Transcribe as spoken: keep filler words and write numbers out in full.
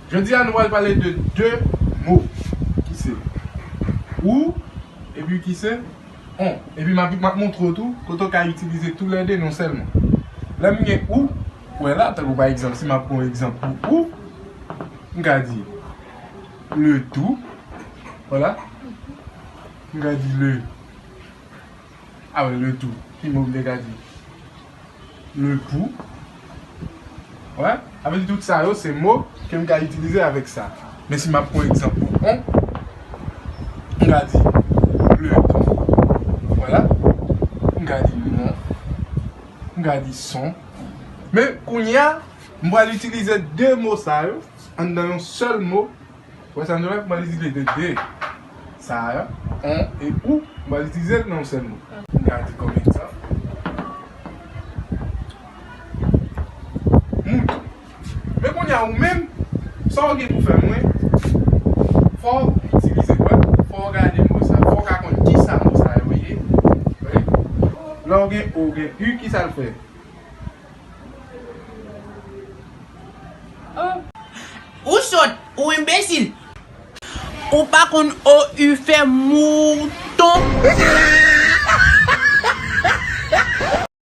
Jodi a, nou pral pale de de mo ki se ou epi ki se on. Epi m ap, m ap montre w tou kote w ka itilize toulède non sèlman. Lè m gen ou, ou wè la, tankou pa egzanp, si m ap pran egzanp pou ou, m ka di le tout, vwala, m ka di le, a wè, le tout, ki mo m te ka di? Le pou. Wè, sa vle di tout sa yo, se mo ke m ka itilize avèk sa. Men si m ap pran egzanp pou on, m ka di le ton. Vwala. M ka di mon. M ka di son. Men kounye a, m pral itilize de mo sa yo anndan yon sèl mo. Wè sa m di la, m pral itilize de, de. Sa a, on e ou, m pral itilize l nan yon sèl mo. M ka di kòm egzanp, mouton. Men kounye a, ou menm, sa w gen pou fè mwen, fò w itilize, wè, fò w gade mo sa, fò w ka konn ki sa mo sa yo ye. Wè. Lè w gen o, w gen u, ki sa l fè? Ou sòt, ou enbesil. Ou pa konn o u fè mouton.